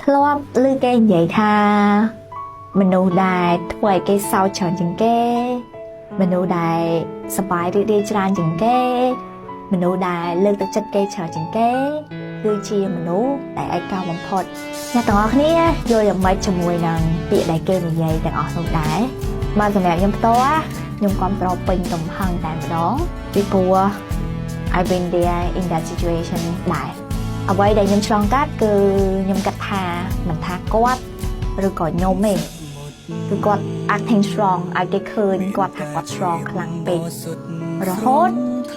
ធ្លាប់ឮគេនិយាយថាមនុស្សដែលធ្វើឲ្យគេសោកច្រើនជាងគេ មនុស្សដែលសប្បាយរីករាយច្រើនជាងគេ មនុស្សដែលលើកទឹកចិត្តគេច្រើនជាងគេ គឺជាមនុស្សដែលឯកោបំផុតអ្នកទាំងអស់គ្នាយល់យ៉ាងម៉េចជាមួយនឹងពាក្យដែលគេនិយាយទាំងអស់នោះដែរបើសម្រាប់ខ្ញុំផ្ទាល់ខ្ញុំគាំទ្រពេញទំហឹងតែម្ដងពីព្រោះ I've been there in that situation ដែរអ្វីដែលខ្ញុំឆ្លងកាត់គឺខ្ញុំគិតថាមិនថាគាត់ឬក៏ខ្ញុំទេគឺគាត់ acting strong ឲ្យគេឃើញគាត់ថាគាត់ strong ខ្លាំងពេករហូត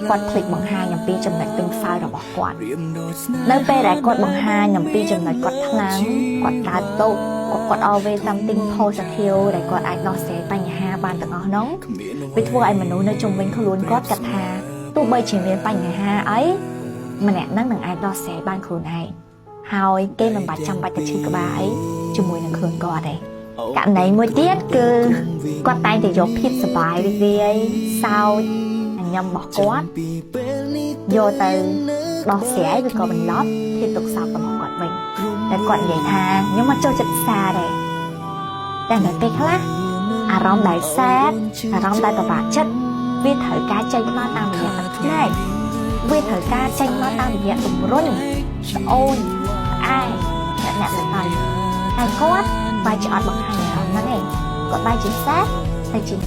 គាត់ភ្លេចបង្ហាញអំពីចំណុចទន់ខ្សោយរបស់គាត់នៅពេលដែលគាត់បង្ហាញអំពីចំណុចគាត់ខ្លាំងគាត់កើតទុក្ខគាត់ always something positive ដែលគាត់អាចដោះស្រាយបញ្ហាបានទាំងអស់នោះវាធ្វើឲ្យមនុស្សនៅជុំវិញខ្លួនគាត់គិតថាទោះបីជាមានបញ្ហាអីម្នាក់ហ្នឹងនឹងអាចដោះស្រាយបានខ្លួនឯងហើយគេមិនបាច់ចាំបាច់ទៅឈឺក្បាលអីជាមួយនឹងខ្លួនគាត់ទេករណីមួយទៀតគឺគាត់តែងតែយកភាពសប្បាយរីករាយសើចញញឹមរបស់គាត់យកទៅដោះស្រាយឬក៏បន្លប់ភាពទុក្ខសោករបស់គាត់វិញតែគាត់និយាយថាខ្ញុំមកចូលចិត្តសារទេតែនៅពេលខ្លះអារម្មណ៍ដែល sad អារម្មណ៍ដែលពិបាកចិត្តវាត្រូវការចេញមកតាមរយៈទឹកភ្នែកវាត្រូវការចេញមកតាមរយៈទម្រុញត្អូញផ្អែអ្នកអ្នកទៅតែគាត់បែរជាអត់បង្ហាញអារម្មណ៍ហ្នឹងឯងគាត់បែរជា sad តែជា